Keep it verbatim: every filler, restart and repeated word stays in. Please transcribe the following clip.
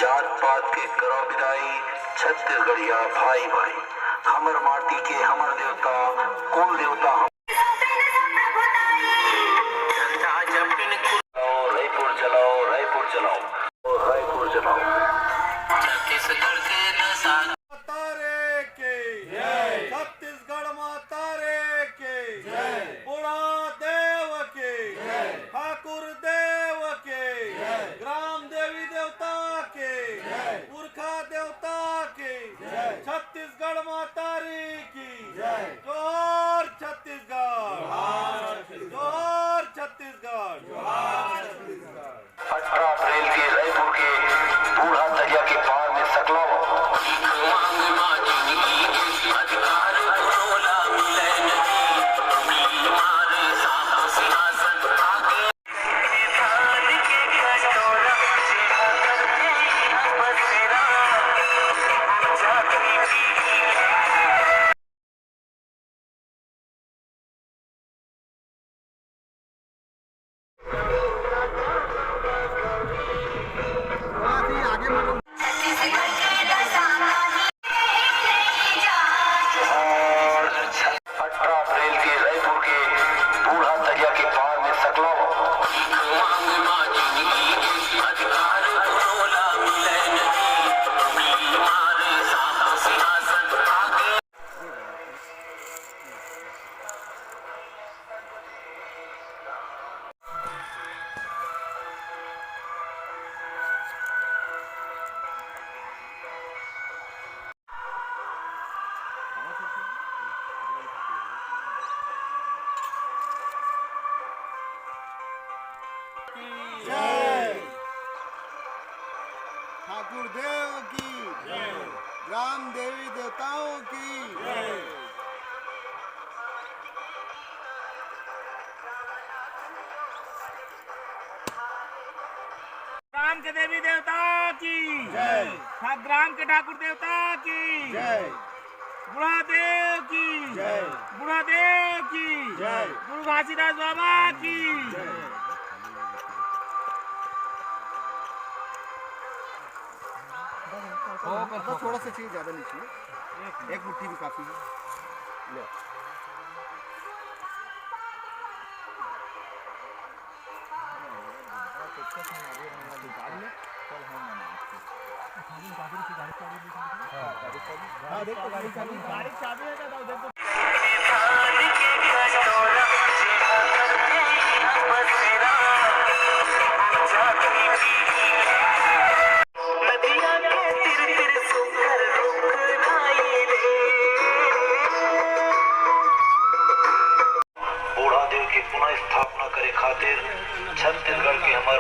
जात पात के करव बिदाई, छत्तीसगढ़िया भाई भाई। हमर माटी के हमर देवता, कुल देवता हम। रायपुर चलाओ, रायपुर चलाओ, रायपुर चलाओ। छत्तीसगढ़ के दशा। माता रे की जय। छत्तीसगढ़ माता रे की जय। बूढ़ा देव की जय। ठाकुर देव की जय। ग्राम देवी देवता की जय। पुरखा देवता की जय। छत्तीसगढ़ माता रे की जय। जोहार छत्तीसगढ़। जोहार छत्तीसगढ़। जोहार छत्तीसगढ़। जोहार छत्तीसगढ़। अठारह अप्रैल के रायपुर के बूढ़ा दरिया के पार में सकलावा। अठारह अप्रैल के रायपुर के बूढ़ा दरिया के पार में सकलावा। जय। ठाकुर देव की जय। ग्राम देवी देवताओं की जय। ग्राम के देवी देवता की जय। ठा-, ग्राम के ठाकुर देवता की जय। बूढ़ा देव की जय। बूढ़ा देव की जय। गुरु घासीदास बाबा की जय। बस थोड़ा सा चाहिए, ज्यादा नहीं चाहिए, एक मुट्ठी भी काफी है। लो। हाँ, देखो, गाड़ी चाबी, गाड़ी चाबी है क्या? देखो। बूढ़ा देव के पुनः स्थापना करे खातिर छत्तीसगढ़ के हमर